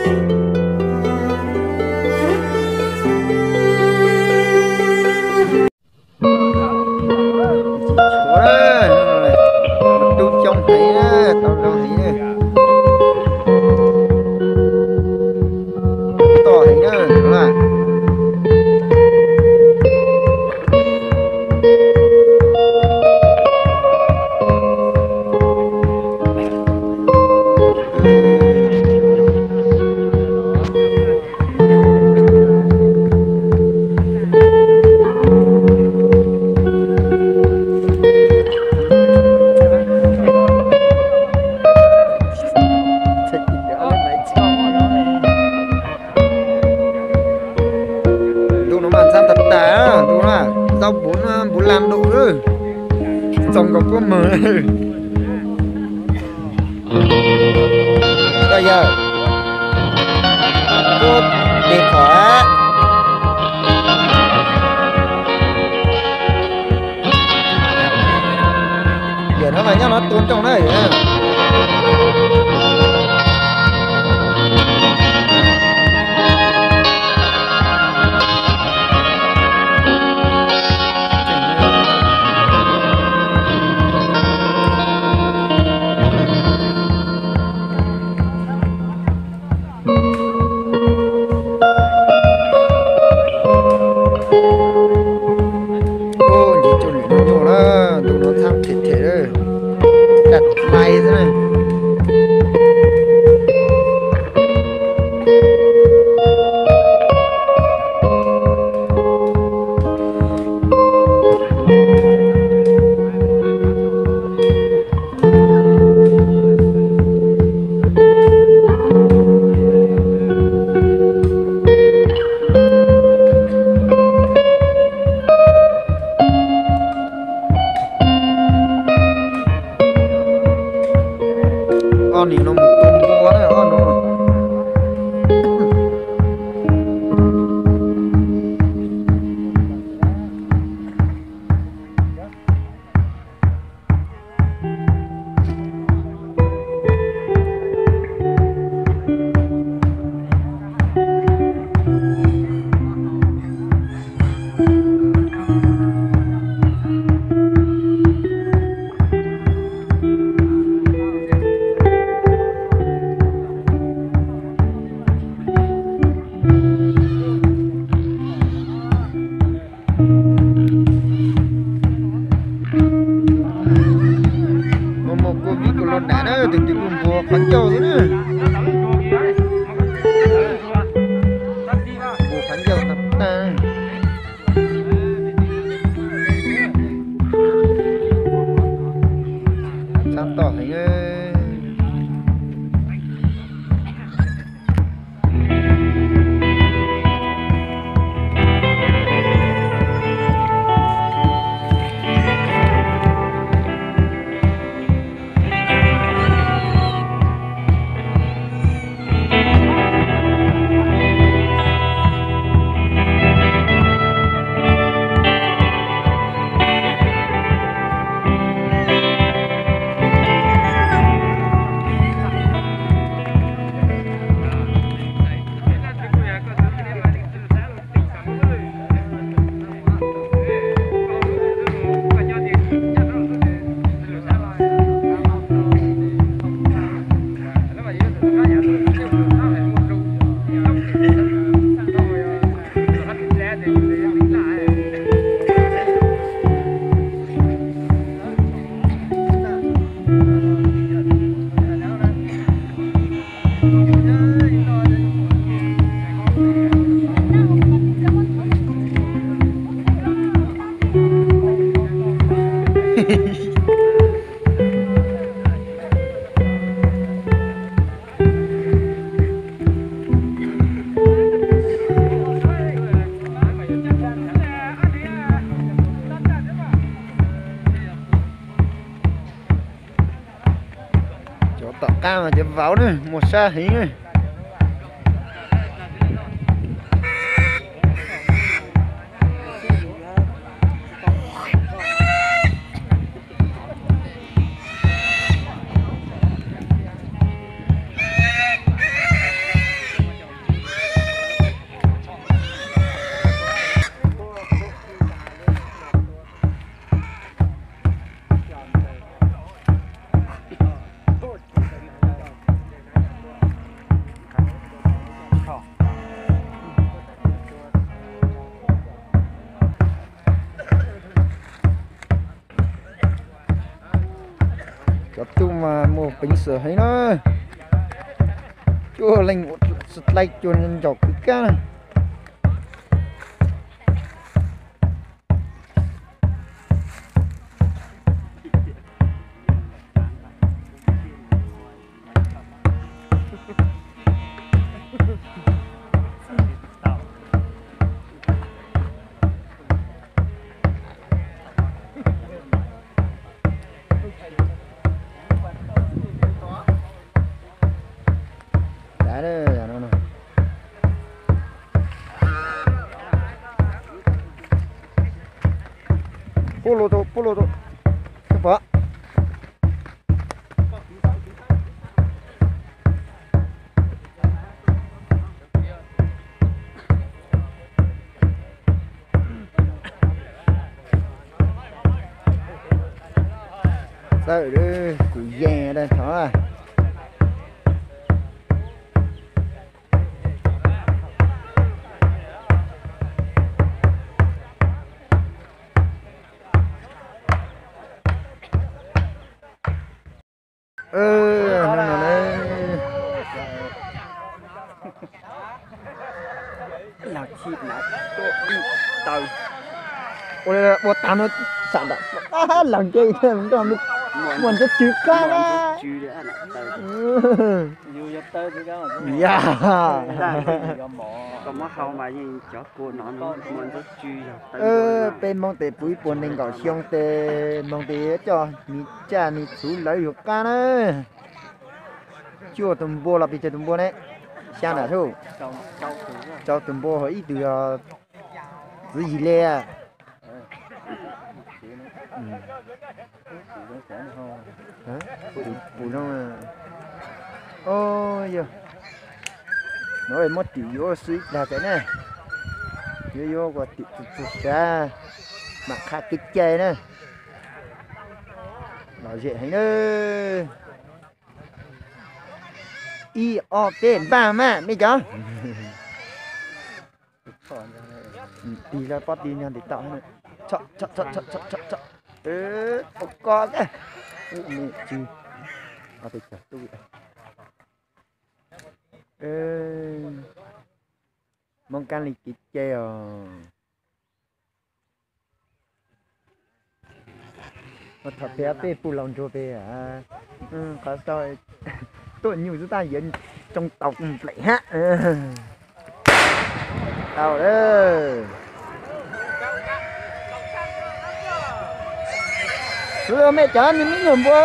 Tsis tshuav, tub coob heev, tau zoo heev. Toj heev na. Ntu no mas ntxhab tag tag, ntu no zaub npuv, npuv la ntu, txoos nkaus puab mog. Koj yawg, puab tes phom. Yawm no mas nyob no tua nroo na. Ub, ntsis cuag lwm no nyuaj na, ntu no ntxhab them them, daj hlais xwb na. Ob nim no mus tua npua na, ob no. Mus mus kuj vib kuj los nram na, tus twg kuj npuag qhov ncauj xwb na. Npuag qhov ncauj tag tag. Txhab toj heev. Cov tom qab mas cov vauv ne, muaj sab heev ne. Peev xwm heev na. Cuaj leej ua dlaim cua ncaum kwv kab na. Pub lus tus, pub lus tus. Pov. Txawm kuv yees da thov. Ua tas no xam ntawm, lees nce muaj ntsuj tsw kab na. Ya. Peb Hmoob tes puv ib puas nees nkaum xyoo tes moog tes coj nws tsaj nws txhuv lawv yug qab na. Cuaj tus npua los pes tsawg tus npua ne? Xya nram thuj. Rau tus npua ho ib tug yog txiv yig le. Pum zoo. Yog no muab tim yuav xwb ib plag tawm na. Yuav yuav ua tim txug txug sav mam qha kev cai na. Lom zem heev na. Ib ob peb npaj mas me cov. Tig zog pob tig nyob ntim toj. Ua ko, Hmoob Kab Lis kev cai os. Ua thaum peb peb puj laus ntsuag peb qhov tau tuaj nyuj xwb tab yuav tsoo tau nplaim hab. Tau lawm. Xwb me cov nws me nyuam npua.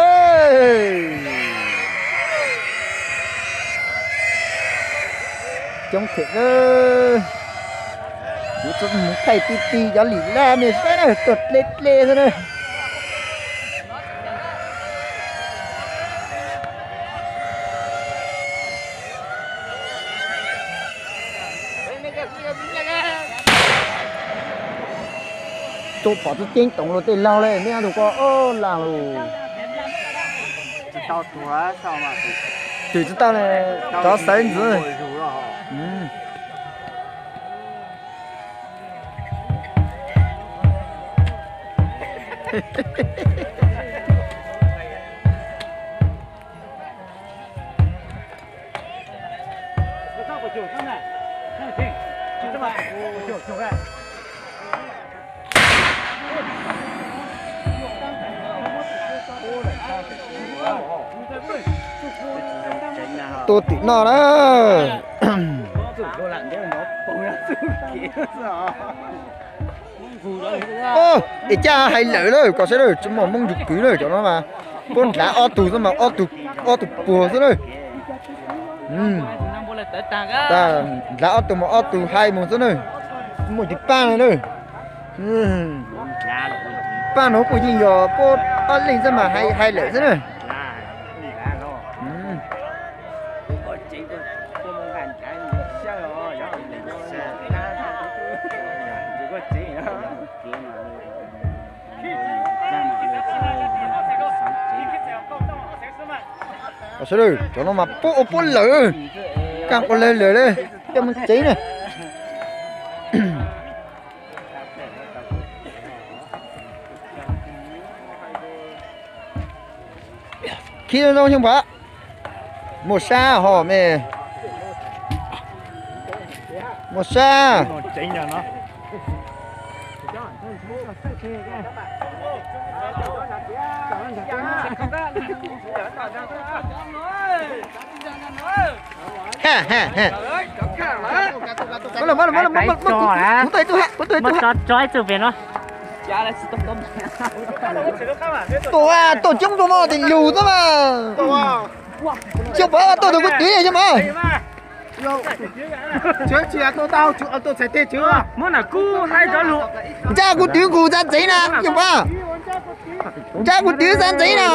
Coob thiab. Kuv txhua mus thaij ti ti cov lim laj me saib na, tuag dle dle xwb na. Tuaj pom tub ceeb toom luag tej laug le, neb ob tug ko lag lus. Twm tsis tau le, cov xaiv ntxiv. Tua tim no na. Es caj hais lawm lawm, kom saib lawm, tsis muaj Hmoob nrug kwv lawm cov no mas. Puab ndlav ob tug xwb mas ob tug, ob tug puag xwb lawm. Ndlav ob tug mas ob tug hais mus xwb na. Muaj tsis paaj li na. Paaj no kuj yeej yog puab ob leeg xwb mas hais lawm xwb na. Sawv daws, cov no mas puab ua puab lawm, kaaj ua lawg lawm, coj mus tsev na. Khib zoo zoo xyoo pov. Muaj sab hos me. Muaj sab. Muab tso tso ib txwm pem no. Tuaj, tuaj coob tuaj mas tes lug xwb mas. Xyoo pov tuaj tus kuv twv xyoo pov. Ntsa kuv twv nqus txav ntxeev na xyoo pov. Ntsa kuv twv txav ntxeev na.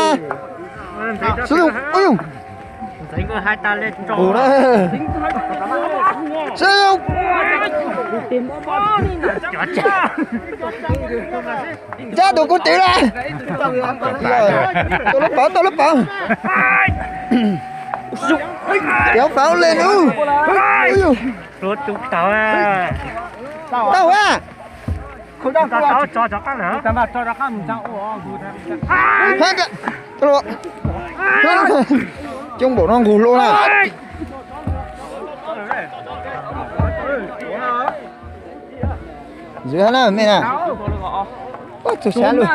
Xwb, ub yog. Nqus na. Xwb. Ntsa tus kuv twv na. Tua lub pov, tua lub pov. Tiav fav le nub. Tau a. Coob npaum no nqus hlo na. Ntxwv hab na me na. Txug sab lug.